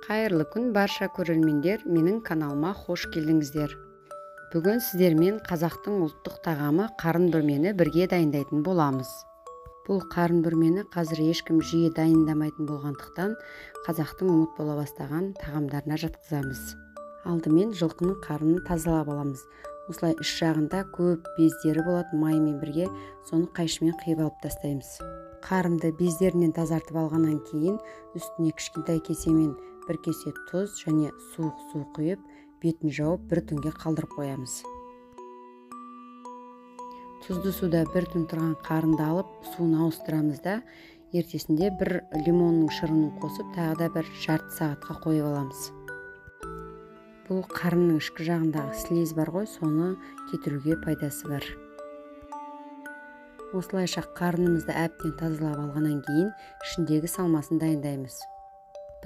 Қайырлы күн барша көрермендер, менің каналыма хош келдіңіздер. Бүгін сіздермен қазақтың ұлттық тағамы қарын бүрмені бірге дайындайтын боламыз. Бұл қарын бүрмені қазір ешкім жиі дайындамайтын болғандықтан, қазақтың ұмыт бола бастаған тағамдарына жатқызамыз. Алдымен жылқының қарнын тазалап аламыз. Осылай іш жағында көп бездері болады, майымен бірге соны қайшымен қиып алып тастаймыз. Қарынды бездерінен тазартып алғаннан кейін үстіне кішкентай кесемен бір кесе тұз және суық су құйып, бетін жауып бір түнге қалдырып қоямыз. Тұзды суда бір түн тұрған қарынды алып, суын ауыстырамыз да, ертесінде бір лимонның шырынын қосып, тағы да бір жарты сағатқа қойып аламыз. Бұл қарынның ішкі жағындағы слиз бар ғой, соны кетіруге пайдасы бар. Осылайша қарнымызды әбден тазалап алғаннан кейін ішіндегі салмасын дайындаймыз.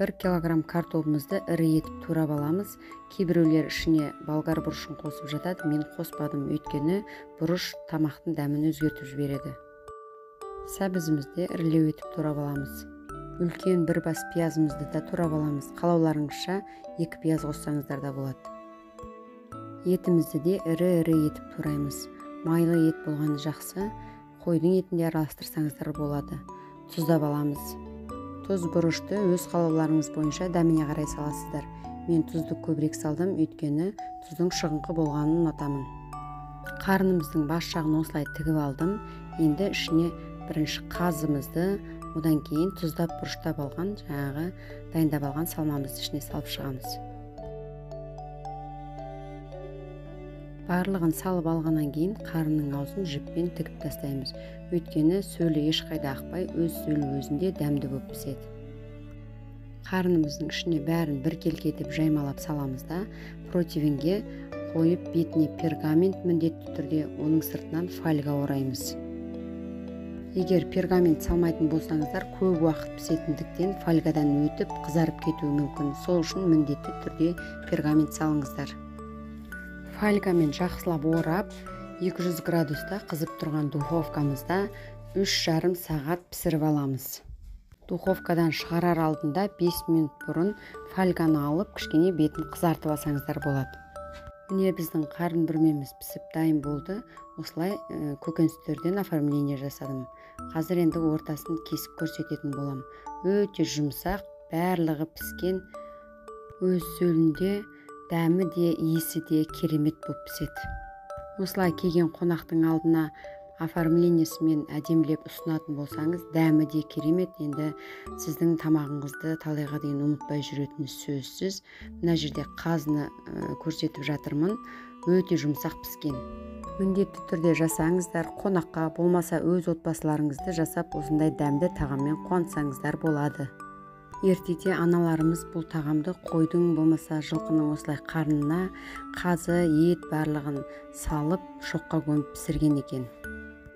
1 килограмм картобымызды ірі етіп турап аламыз. Кейбіреулер ішіне болгар бұрышын қосып жатады, мен қоспадым, өйткені бұрыш тамақтың дәмін өзгертіп жібереді. Сәбізімізді ірілеу етіп турап аламыз. Үлкен бір бас пиязымызды да турап аламыз. Қалауларыңызша 2 пияз қоссаңыздар да болады. Етімізді де ірі-ірі етіп тураймыз. Майлы ет болғаны жақсы, қойдың етін де араластырсаңыздар болады. Тұздап аламыз. Тұз бұрышты өз қалауларыңыз бойынша дәміне қарай саласыздар. Мен тұзды көбірек салдым, өйткені тұздың шығыңқы болғанын ұнатамын. Қарнымыздың бас жағын осылай тігіп алдым. Енді ішіне бірінші қазымызды, одан кейін тұздап бұрыштап алған, жаңағы дайындап алған салмамызды ішіне салып шығамыз. Барлығын салып алғаннан кейін қарынның аузын жіппен тігіп тастаймыз. Өйткені сөлі ешқайда ақпай, өз сөлі өзінде дәмді болып піседі. Қарнымыздың ішіне бәрін біркелкі етіп жаймалап саламыз да, противенге қойып бетіне пергамент міндетті түрде, оның сыртынан фольга ораймыз. Егер пергамент салмайтын болсаңыздар, көп уақыт пісетіндіктен фольгадан өтіп қызарып кетуі мүмкін. Сол үшін міндетті түрде пергамент салыңыздар. Фольгамен жақсылап орап, 200 градуста қызып тұрған духовкамызда 3,5 сағат пісіріп аламыз. Духовкадан шығарар алдында 5 минут бұрын фольганы алып, кішкене бетін қызартып алсаңыздар болады. Міне біздің қарын бүрмеміз пісіп дайын болды. Осылай көкөністерден оформление жасадым. Қазір енді ортасын кесіп көрсететін болам. Өте жұмсақ, барлығы піскен, өз сөлінде дәмі де, иісі де керемет болып піседі. Осылай келген қонақтың алдына оформлениесімен әдемілеп ұсынатын болсаңыз, дәмі де керемет. Енді сіздің тамағыңызды талайға дейін ұмытпай жүретіні сөзсіз. Мына жерде қазыны көрсетіп жатырмын. Өте жұмсақ піскен. Міндетті түрде жасаңыздар, қонаққа болмаса өз отбасыларыңызды жасап, осындай дәмді тағаммен қуантсаңыздар болады. Ертеде аналарымыз бұл тағамды қойдың болмаса жылқының осылай қарнына қазы, ет барлығын салып, шоққа көміп пісірген екен.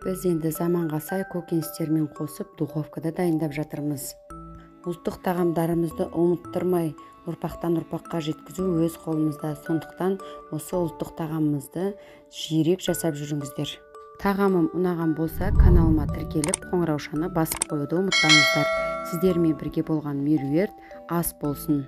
Біз енді заманға сай көкөністермен қосып духовкада дайындап жатырмыз. Ұлттық тағамдарымызды ұмыттырмай, ұрпақтан ұрпаққа жеткізу өз қолымызда. Сондықтан осы ұлттық тағамымызды жиірек жасап жүріңіздер. Тағамым ұнаған болса, каналыма тіркеліп, қоңыраушаны басып қоюды ұмытпаңыздар. Сіздермен бірге болған Меруерт, ас болсын.